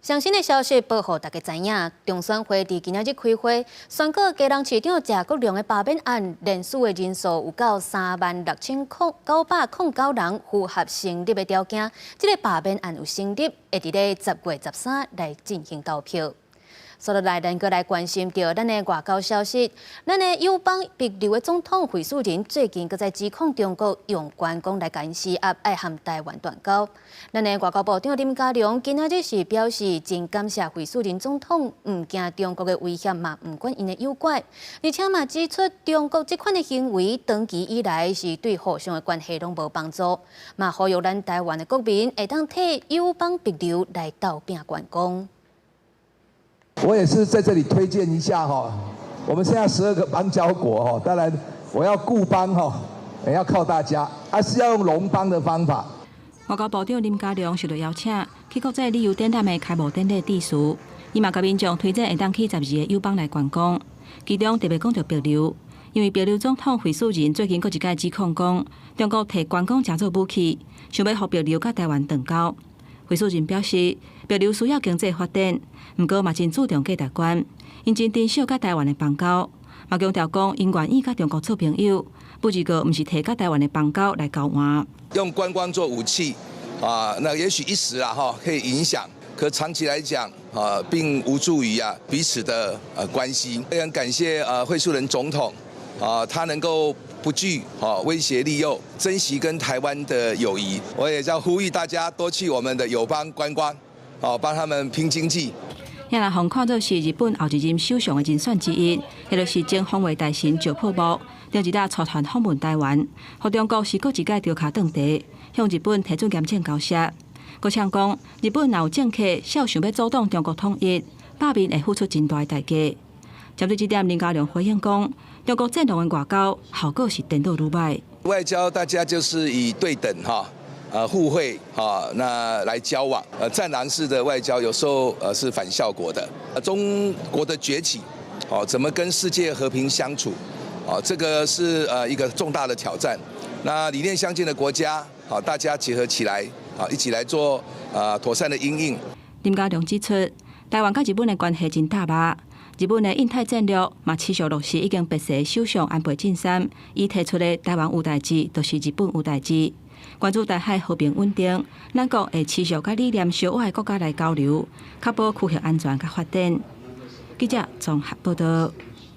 上新的消息報予大家知影，中選會佇今仔日開會，宣告基隆市長謝國樑的罷免案連署的人數有夠36,909人，符合成立的條件。這个罷免案有成立，會佇咧10月13來進行投票。煞落來，咱閣來關心著咱的外交消息。咱的友邦帛琉的總統惠恕仁最近閣再指控中國用觀光來共𪜶施壓，愛和台灣斷交。咱的外交部長林佳龍今仔日是表示，真感謝惠恕仁總統，毋驚中國的威脅嘛，毋管𪜶的誘拐，而且嘛指出中國這款的行為，長期以來是對互相的關係攏無幫助，嘛呼籲咱台灣的國民會當替友邦帛琉來鬥拚觀光。我也是在這裡推薦一下哈，我們現在12個邦交國哈，當然我要固邦哈，也要靠大家，還是要用榮邦的方法。外交部長林佳龍受到邀請去國際旅遊展覽的開幕典禮致辭，伊嘛共民眾推薦會當去12個友邦來觀光，其中特別講著帛琉，因為帛琉總統惠恕仁最近閣一擺指控講，中國提觀光誠做武器，想欲予帛琉佮台灣斷交。惠恕仁表示，帛琉需要經濟發展，毋過嘛真注重價值觀，𪜶真珍惜佮台灣的邦交，嘛強調講𪜶願意佮中國做朋友，不過毋是提佮台灣的邦交來交換。用觀光做武器啊，那也許一時啊，哈，可以影響，可長期來講啊，並無助於啊彼此的關係。非常感謝惠恕仁總統啊，他能夠不懼啊威脅利誘，珍惜跟台灣的友誼。我也要呼籲大家多去我們的友邦觀光，哦，幫他們拼經濟。遐若予看做是日本後一任首相的人選之一，彼个是前防衛大臣石破茂，頂一日率團訪問台灣，予中國是閣一擺著跤轉茶，向日本提出嚴正交涉。閣嗆講，日本若有政客肖想欲阻擋中國統一，罷免會付出真大的代價。針對這點，林佳龍回應講，中國戰狼的外交效果是顛倒愈䆀。外交大家就是以對等哈，互惠哈，那來交往。戰狼式的外交有時候是反效果的。中國的崛起，哦，怎麼跟世界和平相處？哦，這個是一個重大的挑戰。那理念相近的國家，好，大家結合起來，好，一起來做妥善的因應。林佳龍指出，台灣佮日本的關係真踏實。日本的印太戰略嘛持續落實，已經別逝首相安倍晉三伊提出的台灣有代誌，就是日本有代誌。關注台海和平穩定，咱國會持續佮理念相倚的國家來交流，確保區域安全佮發展。記者綜合報道。